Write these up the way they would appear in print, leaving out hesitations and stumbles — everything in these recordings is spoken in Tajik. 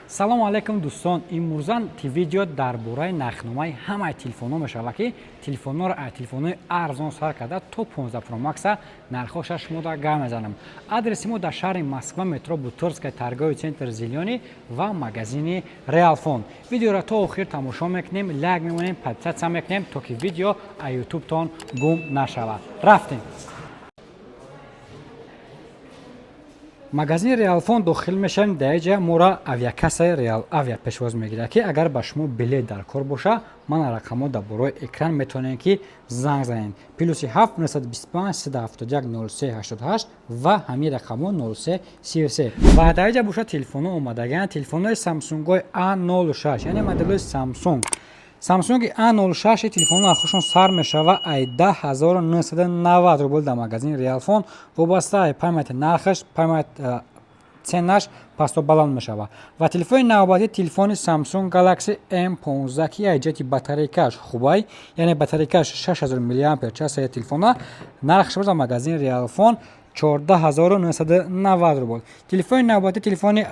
Салому алайкум, дӯстон. Имрӯзан видео дар бораи нархномаи ҳамаи телефонҳо мешавад, ки телефонҳоро аз телефонҳои арзон сар карда то 15 Pro Max нархҳоша шумо дар гап мезанам. Адреси мо дар шаҳри Москва, метро Бутырская, торговый центр «Зелёный» ва магазини Реалфон. Видеоро то охир тамошо мекунем, лайк мемонем, подписаться мекунем, то ки видео аз ютубтон гум нашавад. Рафтем. Магазини Реалфон дохил мешавем. Дар иҷа моро авиакассаи Реал Авиа пешвоз мегирад, ки агар ба шумо билет дар кор боша, мана рақамҳо дар бораи экран, метавонед, ки занг занед: +7 925 371 03 88 ва ҳамин рақамҳо 03 33. Ва дар иҷа боша телефонҳо омадагианд. Телефонҳои Самсунгои A06, яъне моделҳои Samsung A06. Телефон нархошон сар мешава ай 10 990 рубл дар магазини Реалфон. Вобаста ай памяти нархаш, память ценаш пасту баланд мешава. Ва телефони навбатӣ телефони Samsung Galaxy M15, ки ай ҷиҳати батарейкаш хубай, яъне батарейкаш 6000 мАч телефона. Нархаш дар магазини Реалфон 14 990 рубл. Телефони навбатӣ телефони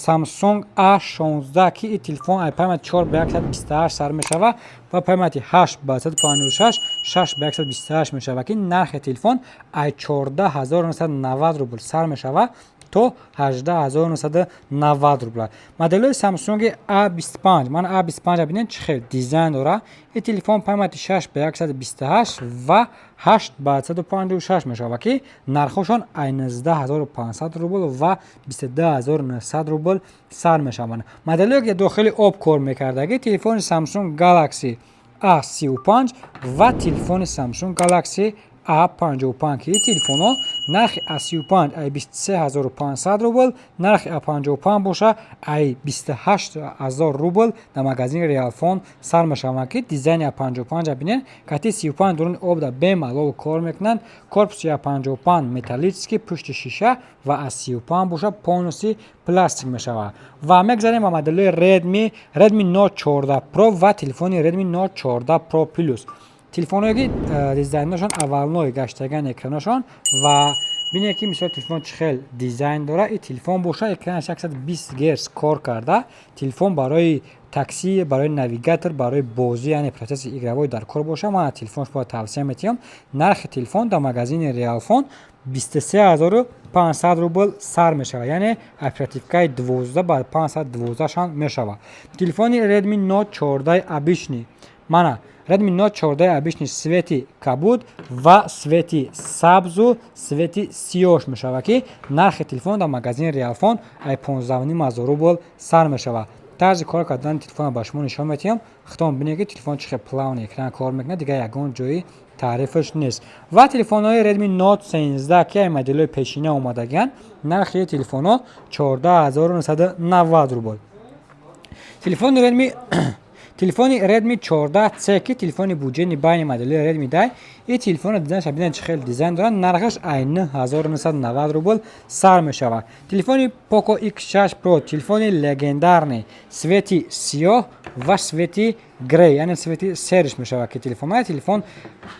Samsung A16, ки ин телефон ай памяти 4 ба 128 сар мешава ва памяти 8 ба 156, 6 ба 128 мешава, ки нархи телефон ай 14 990 рубл сар мешава то 18 990 рубла. Моделҳои Samsung A25, ман A25 бинед, чӣ хел дизайн дора. Ин телефон памяти 6 ба 128 ва 8 ба 156 мешава, ки нархҳошон ай 19 500 рубл ва 22 900 рубл сар мешаванд. Моделҳое, ки дохили об кор мекардагӣ, телефони Samsung Galaxy A35 ва телефони Samsung Galaxy A55, ки телефонҳо нархи A35 ай 23 500 рубл, нархи A55 боша ай 28 000 рубл дар магазини Реалфон сар мешаванд, ки дизайни A55 бинед, кати 35 дуруни обда бемалол кор мекунанд. Корпуси A55 металлический, пушти шиша, ва A35 боша полностью пластик мешавад. Ва мегзарем ба моделҳои Redmi: Redmi Note 14 Pro ва телефони Redmi Note 14 Pro Plus. Телефонҳое, ки дизайношон аввалной гаштаган экраношон. Ва бинед, ки мисол телефон чӣ хел дизайн дора. Ин телефон боша экранаш 120 герц кор карда. Телефон барои такси, барои навигатор, барои бозӣ, яъне процесси игровой дар кор боша, ман телефон шумо тавсия метиҳам. Нархи телефон дар магазини Реалфон 23 500 рубл сар мешавад, яъне оперативкаи 12 ба 512 мешавад. Телефони Redmi Note 14 обычный, мана Redmi Note 14 обычный, цвети кабуд ва цвети сабзу цвети сиёш мешавад, ки нархи телефон дар магазини Реалфон ай 15 500 рубл сар мешавад. Тарзи кор кардани телефонро ба шумо нишон медиҳам. Худтон бинед, ки телефон чӣ хел плавный экран кор мекунад, дигар ягон ҷои таърифаш нест. Ва телефонҳои Redmi Note 13, ки ай моделҳои пешина омадагианд, нархи телефонҳо 14 990 рубл. Телефони Redmi 14C, ки телефони бюджетный байни модели Redmi дай. Ин телефонро дизайнша бинед, чӣ хел дизайн дорад. Нархаш ай 9990 рубл сар мешавад. Телефони Poco X6 Pro, телефони легендарный, цвети сиёҳ ва цвети грей, яъне цвети серыйш мешавад, ки телефонҳои телефон,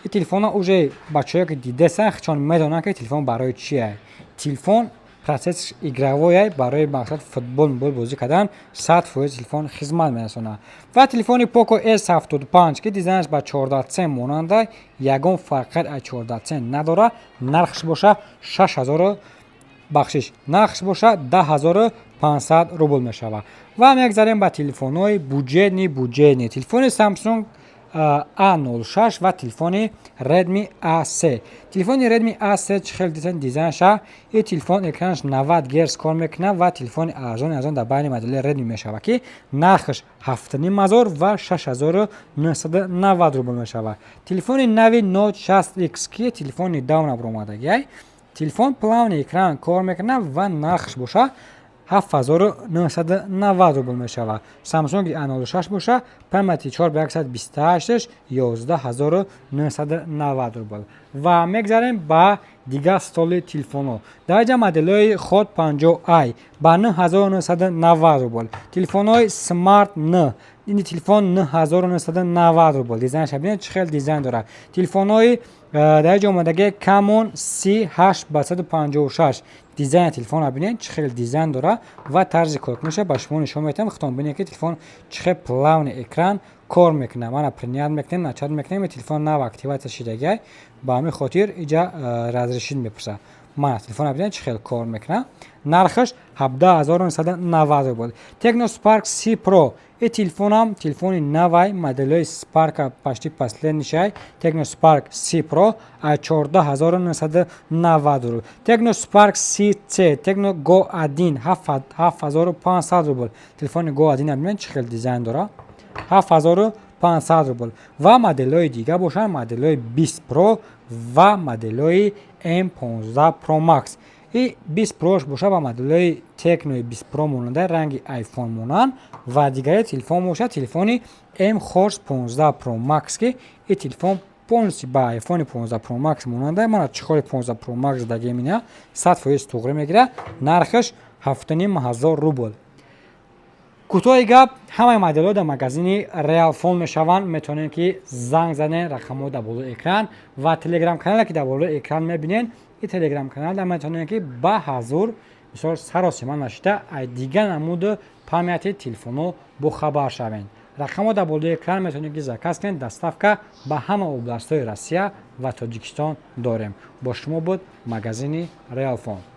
ин телефонҳо уже бачаҳое, ки дидесанд, чон медонанд, ки телефон барои чие. Телефон процесс игровой, барои мақсад футбол мобил бозӣ кардан 100% телефон хизмат мерасонад. Ва телефони Poco S75, ки дизайнаш ба 14C монанда, ягон фарқият аз 14C надорад. Нархш боша 6000, бахшиш, нархш боша 10 500 рубл мешавад. Ва мегзарем ба телефонҳои бюджетный: телефони Samsung A06 ва телефони Redmi A3. Телефони Redmi A3 чӣ хел дизайнша. Ин телефон экранаш 90 герц кор мекунад ва телефони арзони арзон дар байни модели Redmi мешавад, ки нархаш 7500 ва 6990 рубл мешавад. Телефони нави Note 60X, ки телефони недавно баромадагиай, телефон плавный экран кор мекунад ва нархаш боша 7990 рубл мешавад. Samsung A06 боша памяти 4 ба 128 11 990 рубл. Ва мегзарем ба дигар столи телефонҳо. Дар инҷа моделҳои Hot 50 i ба 9990 рубл, телефонҳои Smart 9, ин телефон 9990 рубл. Дизайнша бинед, чӣ хел дизайн дорад. Телефонҳои дар инҷа омадаги Camon C8 ба 156. Дизайни телефонро бинед, чӣ хел дизайн дора, ва тарзи коркуниша ба шумо нишон медиҳам. Худтон бинед, ки телефон чӣ хел плавный экран кор мекунад. Мана, принять мекунем, начать мекунем. Телефон нав активация шидагиай, ба ҳамин хотир иҷа разрешить мепурсад. Мана, телефонро бинед, чӣ хел кор мекунад. Нархаш 17 990 рубл. Tecno Spark C Pro. И телефонам телефони навай, моделҳои Spark почти последний шай. Tecno Spark C Pro аз 14 990 рубл. Tecno Spark CC, Tecno Go 1, 7500 рубл. Телефони Go 1 бинед, чӣ хел дизайн дора, 7500 рубл. Ва моделҳои дига бошанд, моделҳои 20 Pro ва моделҳои M15 Pro Max. И 20 Pro боша, ба моделҳои Tecno 20 Pro монанда, ранги iPhone монанд. Ва дигари телефон бошад, телефони M Horse 15 Pro Max, ки и телефон полностью ба iPhone 15 Pro Max монанда. Мана, чехоли 15 Pro Max дагемина, 100% туғри мегирад. Нархаш 7500 рубл. Кӯтоҳи гап, ҳамаи моделҳо дар магазини Realphone мешаванд. Метавонед, ки занг занед, рақамҳо дар болои экран ва телеграм-канале, ки дар болои экран мебинед. И телеграм-каналда метавонед, ки ба ҳазур, мисол, саросима нашида, ай дигар намуду памяти телефонҳо бохабар шавед. Рақамҳо дар болои экран, метавонед, ки заказ кунед. Доставка ба ҳама областҳои Россия ва Тоҷикистон дорем. Бо шумо буд магазини Realphone.